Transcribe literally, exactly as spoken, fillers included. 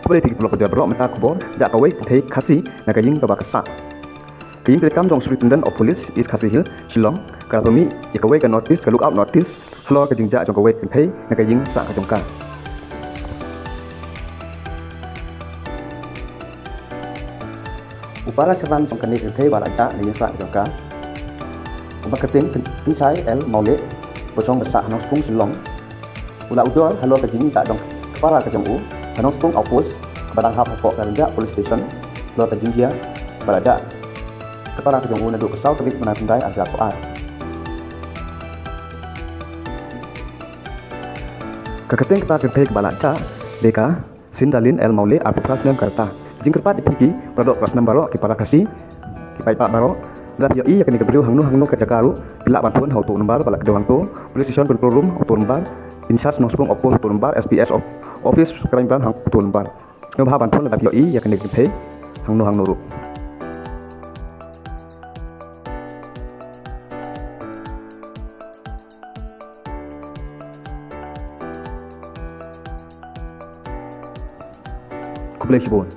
Khublei phi ki paralok baroh, mynta ka khubor da kawei ka kynthei Khasi na ka ïing kaba ka sah. Ka ïing treikam jong Superintendent of Police East Khasi Hills, Shillong, ka la pynmih ïa kawei ka notice, ka lookout notice halor ka jingjah jong kawei ka kynthei na ka ïing sah ka jong ka. U para sha wan jong kane ka kynthei ba la jah na ïing sah ka jong ka, u ba kyrteng Pynshai L Mawleh, ba shong ba sah ha Nongspung, Shillong, u la ujor halor ka jingjah jong ka para ka jong u ha Nongspung Outpost, ba dang hap hapoh ka Rynjah Police Station, halor ka jingjia ba la jah ka para ka jong u naduh ka saw tarik mynta u Jymmang ar hajar arphew ar. Ka kyrteng kata ka kynthei kaba la jah dei ka Sindalin L Mawleh, arphew phra snem ka rta. Jingkyrpad ïa phi ki paralok, para snem baroh, ki para Khasi, ki paidbah baroh, lada phi ïohi ïa kane ka video hangno hangno ka jaka ruh, phi lah ban phone ha uto u number ba la kdew hangto, Police Station Control Room uto u number, in charge Nongspung Outpost uto u number, S P S of Office Crime Branch hangto u number. Sngewbha ban phone lada phi ïohi ïa kane ka kynthei hangno hangno ruh. Khublei shibun.